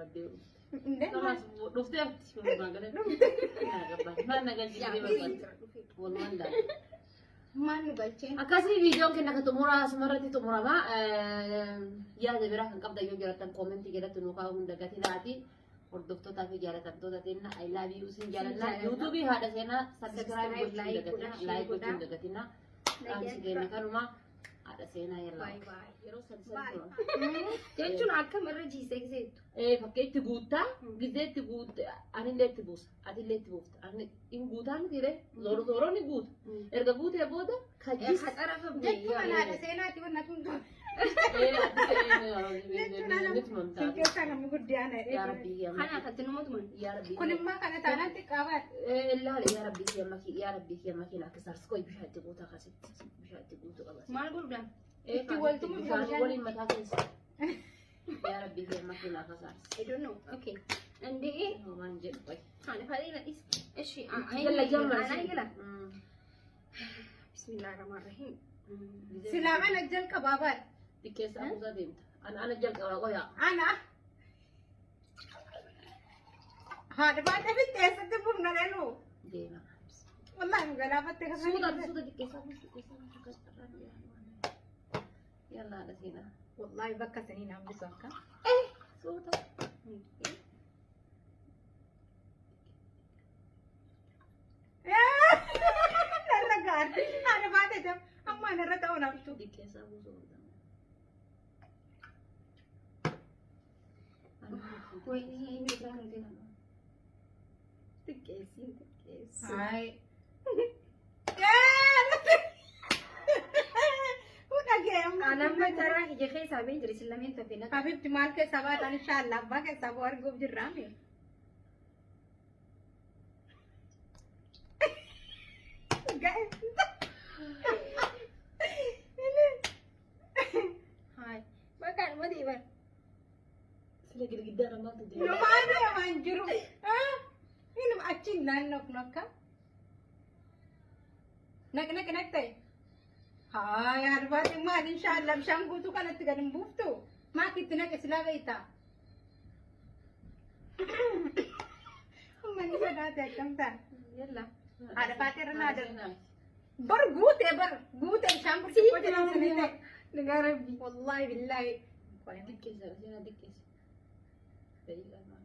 Baddee dhufte. Indee Kalaas dhuftee hafti. Walumaa galatti. Maal na galchitee barbaadde? Walumaan daala. Maal nu galcheen? Akkasii viidiyoon kenna kan xumuraa asumarratti xumurama. Yaada biraa kan qabdan yoo jiraattan koomentii jalatti nu kaa'uu hin dagatinaati. Hordoftootaa fi jaalatamtoota teenna I love you isin jaalanna. Yuutuubii haadha seenaa subscribe gochuu hin dagatina. Like gochuu hin dagatina. Dhaamsi keenya kanuma haadha seenaa yallaa. Bye bye. Yeroo sadi sadi turan. Jechuun akkam irra jiisee giseettu. Fakkii itti guuttaa gizee itti guutte anillee itti buusa atillee itti buufta ani hin guutaa miti ree zooro zooro ni guuta erga guutee booda kajjis Haxarafa Jechuun ana haadha seenaati wanna tun tun. Yaa Keessaa namni guddaan Rabbi Kana akkatti nama tuman. yaa Rabbi Kun immoo kana taanaan xiqqaa baate. Laala yaa Rabbi kiyya maki yaa Rabbi kiyya makiina akka sarskoo bishaan itti guutaa akkasitti bishaan itti guutuu qaba. Maal godhuudhaan? Itti waltumu bishaan bishaan. waliin mataa keessa. Yaa Rabbi kiyya makiina akka sars. I don't know. Okay. Andee Homaan jedhu qoy. kana fadhii na dhis. Ishi Yalla jamma. Anaa eegala. Bismillahirrahmanirrahiim. Silaa ana jalqabaa baate. Xiqqeessa abuusaa deemta. Ana ana jalqabaa qoyaa. Ana. Haadha baate fitte eessatti buufna leenuu? Deema. Wallaahi nu galaafatte Suuta kasanii. suuta xiqqeessa xiqqeessa akkas Yalla haadha seenaa. Wallaahi bakka sanii naan bisu akka. Suuta. Narra gaari. Haadha baate jam. Amma narra ta'uu naaftu. Xiqqeessa abuusuu qabda. Wayii inni biraa nu deema. Xiqqeessiin xiqqeessi. Hayi. Dhagee amma. Anamma taraa kiyya keessaa ba'ee jira isin lameen tafe naqa. Habibti maal keessaa baatan inshaallah abbaa keessaa bu'u arguuf jirraami. Hayi. Bakka anuma deeman. Sila girgiddaa maaltu deema? Numaan deemaa hin jiru. Inuma achiin naannofnu akka. Naq naq naq ta'e. Haaya arbaati maal inshaallah bishaan guutuu kanatti gad hin buuftu. Maakitti naqe silaa beektaa. Uummanni sodaate akkam ta'a. Yalla. Haadha faatee irra naa darba. Bar guutee bar guutee bishaan burcuqqoo jedhan sanii ta'e. Dhugaa rabbi. Wallaahi billaahi. Xiqqeessa seenaa xiqqeessa. Daqiiqaa maal?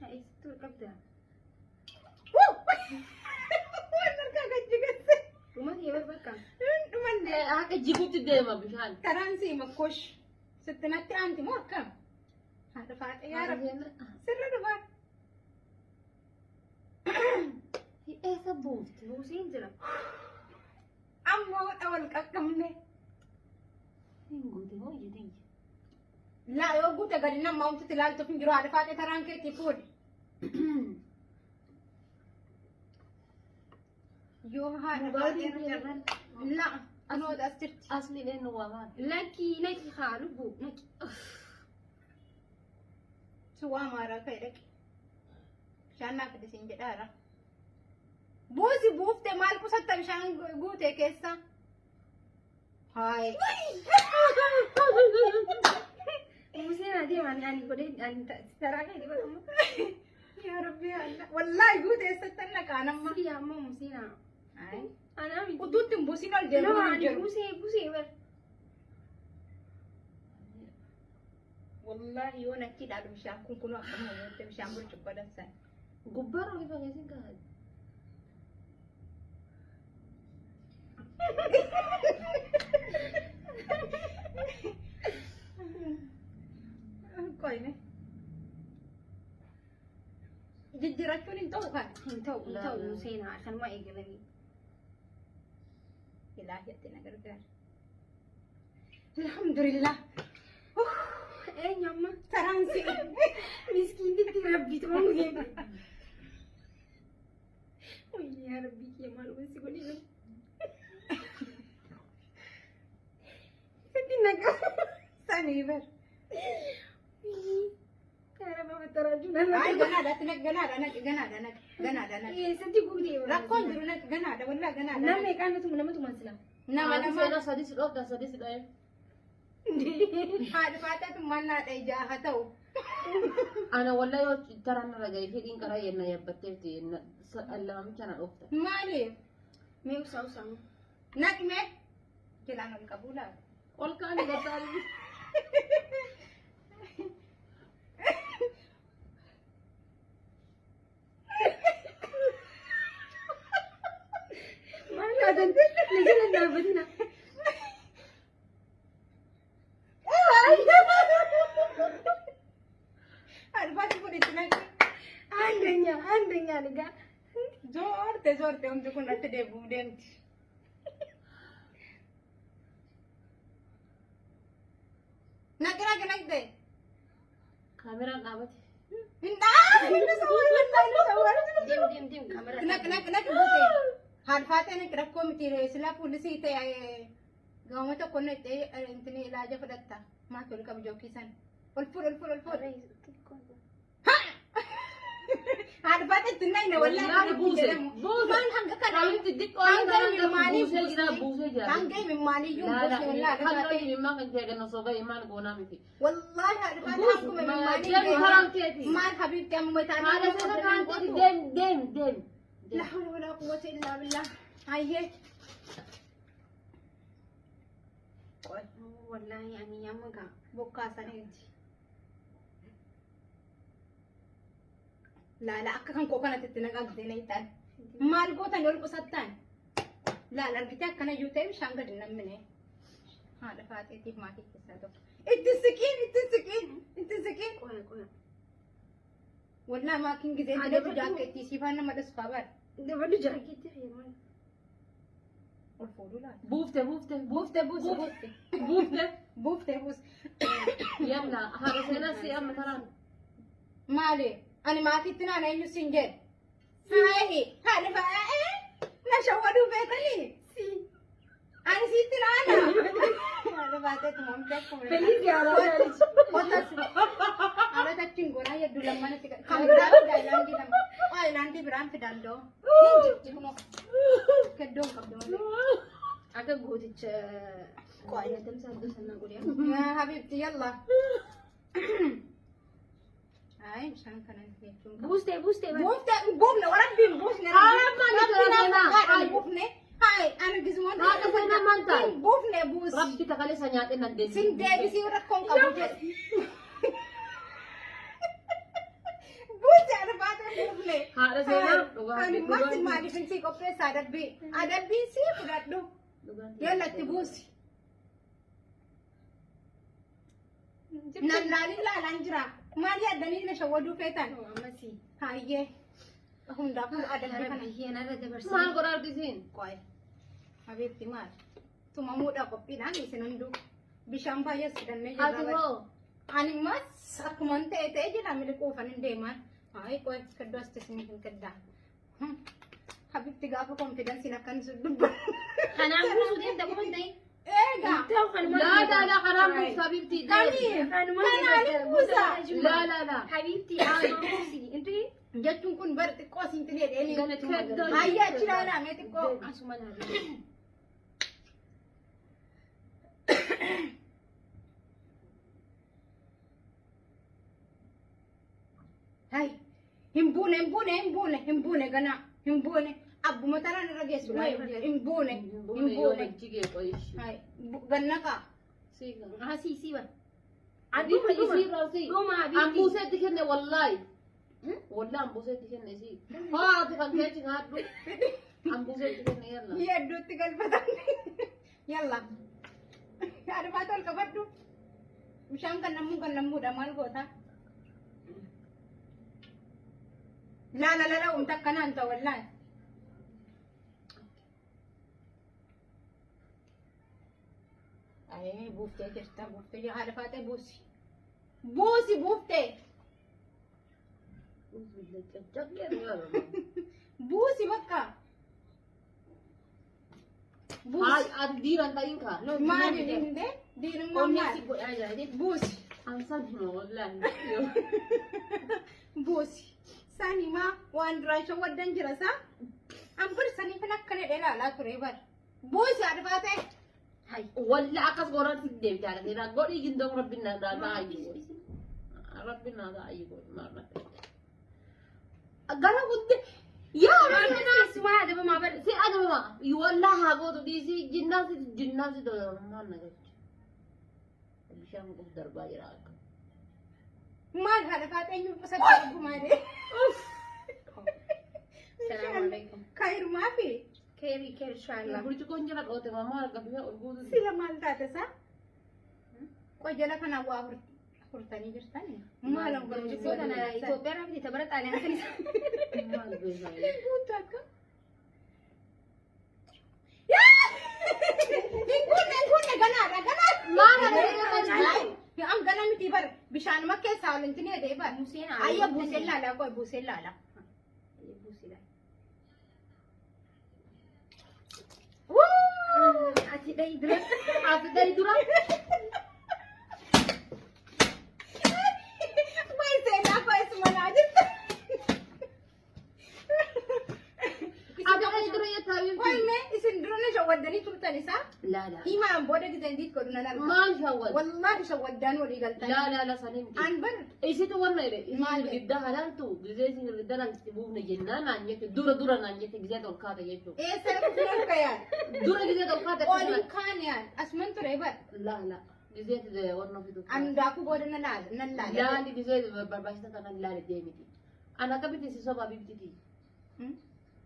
Eessattuu qabda. Waan harkaa kan jigesse. Dhuma kee bar bakka. Dhumanne. Akka jiguutti deema bishaan. Karaan sii makkosh. Sitti natti aanti moo akkam? Haadha faatee yaa rabbi. Sirra dhufaa. Eessa buufte? Buuseen jira. Ammoo dha wal qaqqabne. Hin guute moo ija tiyya? Laa yoo guute gadi nama homtutti ilaaltuuf hin jiru haadha faatee karaan keetti fuudhi. Yoo haadha faatee irra laa anoota as jirti. Asli eenyu waamaan? Lakki naqi haa lubbu naqi. Si waa maaraa ka'e dhaqi. Bishaan naa fide siin jedhaara. Buusi buufte maal qusatta bishaan guute keessa? Haay. Buuseen adeema ani godhee ani taraa kee godhamu. Yaa Rabbi yaa Allah. Wallaahi guute eessatti naqaa nama. Si ammoo museenaa. Anaa miti. Utuutti hin buusin ol deemuu No hin ani jiru. buusee buusee bar. Wallaahi yoo natti ilaalu bishaan kun kunoo akkuma guute bishaan burcuqqoo dansan. Gubbaan olii fageessin kaa'e. Qoyne. Jijjiirachuun hin ta'u kan. Hin ta'u hin ta'u museenaa kanuma eegalanii. Ilaahi ati na gargaara. Alhamdulillah. Eenyu amma Taraan si. miskiintitti rabbi tumamu keenya. Wayii yaa rabbi kiyya maal wansi godhinu. Sitti naqa. Sanii bar. Yaa rabbi taraa juna. Ay ganaadha ati naqi ganaadha naqi ganaadha naqi ganaadha naqi. Eessatti guutee bara. Rakkoon jiru naqi ganaadha wallaahi ganaadha. Nama meeqaan nutuma nama tuman sila. Nama Haati nama. seenaa sadii si dhoofta sadii si dha'e. Haadha faataatu maal naa dhahe ijaa haa ta'u. Ana wallahi yoo taraan irra ga'e fedhiin karaa yenna yaabbatteefti lamicha na dhoofta. Maaliif? Mee usaa usaa. Naqme jalaan ol qabuu laata? Ol kaani gattaanii. Maal taatan? Na jala hin dhaabbatina. Albaati kun itti naqe. አንደኛ አንደኛ ልጋ Zoorte zoorte homti kun natti deebi'uu deemti. Naqi naqi naqte. Kaameraan dhaabate. Hin dhaabu. Inni sawwar inni sawwar. deem deem deem kaamera Naqi naqi naqi buute. Haadha naqi rakkoo miti silaa poolisii ta'e gaama tokko naqxee intini ilaaja fudhatta. Maaki ol qabu jookisan. Ol fuudh ol fuudh ol fuudh. Haadha itti naqne Wallaahi wallaahi buuse. Buuse. Maal hanga kana Hanga xixiqqoo hanga imimmaanii buusee jira buusne. buusee jira. Hanga imimmaaniyyuu Laala buusne wallaahi hanga haadha imimmaan kan kee ganna soba imaan goonaa miti. Wallahi haadha Buus hanguma imimmaanii deem karaan keeti. Maal habiibti amma taanaan Haadha sana karaan keeti deem deem deem. La hawla wala quwwata illaa billah. Hayyee. Wallaahi ani amma gaa Bokkaa saniiti. Laala akka kan koo kanatti itti naqamtee na hixan. Maal gootan ol qusattan? Laala argitee akkana iyyuu ta'e bishaan gadi nammine. Haadha faaxeetiif maatii keessaa tokko. Itti siqiin itti siqiin itti siqiin. qoya qoya Wallaa maakiin gisee Haadha dileetu baddu- jaakkeettii siifaan nama dhasfaa bara. dabadhu jaakeetti fayyadaman Ol fuudhuu laata? Buufte buufte Buufte buuse buufte. buufte. Buufte buuse. Yalla haadha seenaa si amma taraan. Maali? Ani maakiitti naana eenyu siin jedhe? Haayi haadha faa'ee na shawwaduu beekanii? Ani siitti naana. Haadha faaxeetu mamte akkuma. Feliz yaa Qotas. Haadha achiin goonaa hedduu lammanatti kan biraa fida ayilaandii lama. Ayilaandii biraan fidan doo. Hin jirti kunoo. Keddoon qabdu malee. Akka gooticha Qo'ayya. tamsaa iddoo sanaa godhe Yaa Habibti yalla. Ayi bishaan kana jechuun qabu. buustee buustee Buufte buufne warabbiin buufne. Haala maal Rabbiin jedhaa afaan seenaa? buufne. Hayi ani gizmoon Haadha seenaa maal ta'a? Buufne buusi. Rabbi takalee isa nyaatee nan deemsi. Sin deebisii rakkoon qabu jedhe. Buuse arbaata buufne. Haadha seenaa dhugaa. Ani maal maaliif sii qopheessa adabbii? Adabbii sii fudhadhu. Yalla itti buusi. Nan laalin laalaan jira. Maal yaaddanii na shawwaduu feetan? ammasii Hayyee. Hundaafuu adabbii kana. biyyeen irra dabarsee Maal godhaa argisiin? Qo'e. Habiibti maal? Tumamuudha qophiidhaan isin hunduu. Bishaan baay'ees fidannee Ati jirra. hoo? Ani mas akkuma ta'e ta'e jira miliquufan hin deemaan. Hayi qo'e kiddoo as isin hin kiddaa. Habiibti gaafa konfidensiin akkan isin dubbatu. Kanaan buusuu deemta qofa hin ta'in. Eegaa. Ta'u kanumaan Laa laa laa kanaan buusa habiibti. Kamii? Kanumaan buusa. Laa laa laa. Habiibti asuma buusi inti Jechuun kun bar xiqqoo siin xilee dheeni. galatuma Hayya achi ilaalaa mee xiqqoo. asuma laalee. Hai. Hin buune hin buune hin buune hin buune ganaa hin buune abbuma taraan irra geessu hin buune hin buune. Jigee qoyish. Hai gannaqa. Siiga. Asii sii bara. Habiibti isii raasii. Dhuma habiibti. Ambuuseetti kenne wallaahi. Wallaahi ambuuseetti kenne isii. Hoo ati kan keechi nyaadhu. Ambuuseetti kenne yalla. Hedduutti galfatan. Yalla. Arbaata ol qabadhu. Bishaan kan nammuu kan nammuudha maal goota? Laala laala umta akkanaan ta'u wallaahi. Ayee buuftee jirta buuftee jirta haadha faatee buusi. Buusi buuftee. Buusi bakka. Buusi. Hayi ati dhiira hin ta'in kaa. Maali dinde? Diinummaan Onnee maali? si godhaa jira. Buusi. Ansan hima wallaahi. Buusi. Sanimaa waan duraan shawwaddan jira saa. An bir sanii kan akkana jedhee ilaalaa ture bar. Buusi haadha faatee. Hai. Wallaahi akkas godhaan si deemte haadha seeraa godhii gindoon rabbiin na taa'aa jiru. Rabbi naa ta'a ayyuu godhu maal na Gara gudde yaa Rabbi naa Sumaa adabamaa bara. si adabama wallaa haa gootu dhiisii jinnaasi jinnaasi maal na galcha. Bishaan qof darbaa jira akka. Maal haadha faaxee eenyu qusatti argumaadhe? Salaamu alaikum. Kaayirumaa fi Keeri keeri inshallah. Burcuqqoon jala dhoote mamaa harka bishaan ol guutu. sila maal taate isaa? Qoy jala kanaan waa furtanii jirtani. Maal an Burcuqqoo kana Itoophiyaa irraa bitee bara Xaaliyaan kan isa. Maal beekaa? Guutuu akka. Hin guunne, hin guunne, ganaadha ganaadha. Maal argina? An gana miti bar bishaanuma keessaa ol intini jedhee bar. Museen Ayya buuseen laala, qoy buuseen laala. Buusee Ati dhayi dura. Ati dhayi dura. Way seenaa koo isuma naa jirta. Ati dhayi dura jettaa Qoy biifti. mee isin dura na shawwaddanii turtan isaa? Laa laa. Himaan booda gizeen diit godhu nan arga. Maal shawwad? Wallaahi shawwaddaan walii galtan. Laa laa laa sanii miti. An bar Isitu wanna jedhe Maal isin girgiddaa halaaltu gizee isin girgiddaa laalti buufne jennaan naan jette dura dura naan jette gizee ol kaate jechuudha. Eessa dhufne ol kayaan? Dura gizee ol kaate. Oliin kaan yaan asuman ture bar. Laa laa gizee wanna fidu. An daakuu booda na laala nan laala. Laali gizee barbaachisa tanan laali deemiti. Ana akkamitti si sobaa biibtiti?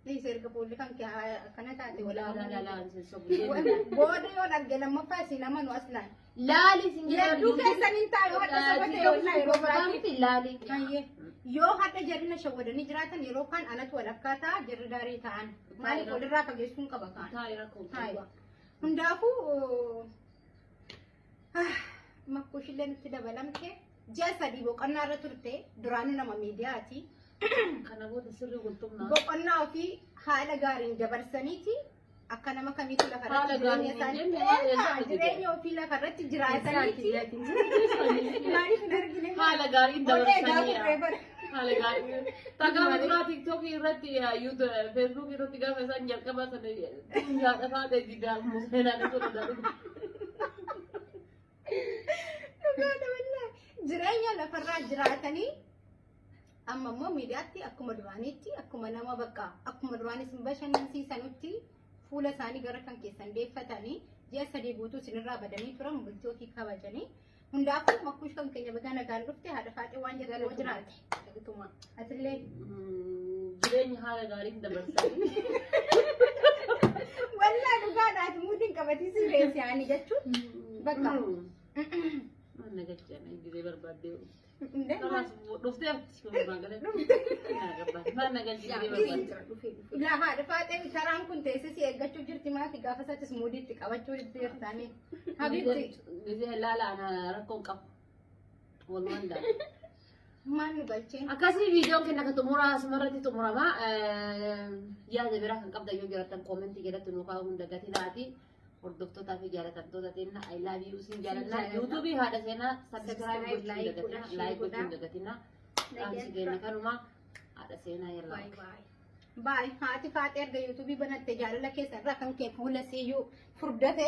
Dhiise erga fuulli kan kee akkana taate Laa laa laa walaa. laa si sobu deemiti. Booda yoo dhagge lammaffaa isin amanu aslaan. Laali sin Hedduu keessan hin taa'u yoo hadha saba ta'e wallaahi yeroo biraati. miti laali. Hayyee. Yoo hadha jarri na shawwadanii jiraatan yeroo kaan anatu walakkaa ta'a jarri daarii ta'an. Maaliif walirraa fageessuun qaba kaan. Taa'ee rakkoo. Hayi. Hundaafuu makkuushillee nutti dabalamte ji'a 3 boqonnaa irra turte, duraanuu nama miidiyaati. Kana booda sirrii qulxumnaa. Boqonnaa ofii haala gaariin dabarsaniiti akka nama kamiitu lafarratti Haala jireenya gaariin isaanii hin jenne, haala Eegaa, gaariin jireenya ofii lafarratti jiraataniiti. Maaliif hin argine? Haala gaariin Ol eegaa dabarsanii. turre bara. Haala gaarii. Gaafa duraa TikTokii irratti, YouTube, Facebookii irratti gaafa isaan jalqabaa sana haadha faatee didaa museenaa ni ture darbu. Dhugaadha wallaahi. Jireenya lafarraa jiraatanii amma immoo miidiyaatti akkuma duraaniitti akkuma nama bakka akkuma duraanis hin bashannansiisanutti fuula isaanii gara kan keessan deeffatanii ji'a 3 guutuu isinirraa badanii turan bultii ofii kabajanii. Hundaafuu makkuush kan keenya baga nagaan dhufte. Haadha faaxee waan jettu yoo jiraate. Atillee. Jireenya haala gaariin dabarsanii. Wallaahi dhugaadhaati muudiin qabatii sirreessi yaani jechuun bakka. Maal na galchan gisee barbaaddee. Indee Kalaas dhuftee walumaa galatti. Maal na galchi gisee barbaaddee. Ilaa haadha faaxee saraan kun teessee si eeggachuu jirti maafi gaafa isaattis muudiitti qabachuu jirtanii. Habiibti. Gisee laala ana rakkoon qabu. Walumaan daala. Maal nu galchee? Akkasii viidiyoon keenya akka xumuraa asumarratti xumurama. Yaada biraa kan qabdan yoo jiraattan koomentii jalatti nu kaa'uu hin dagatinaa. Hordoftootaa fi jaalatamtoota teenya, I love you, sin jaalannaa. YouTubeii haadha seenaa subscribe gochuu hin dagatinaa. Like gochuu hin dagatinaa. Dhaamsi keenya kanuma, haadha seenaa yeroo. Baay haati faaxee erga YouTubeii banatte jaalala keessa irraa kan kee fuula siyyuu furdate.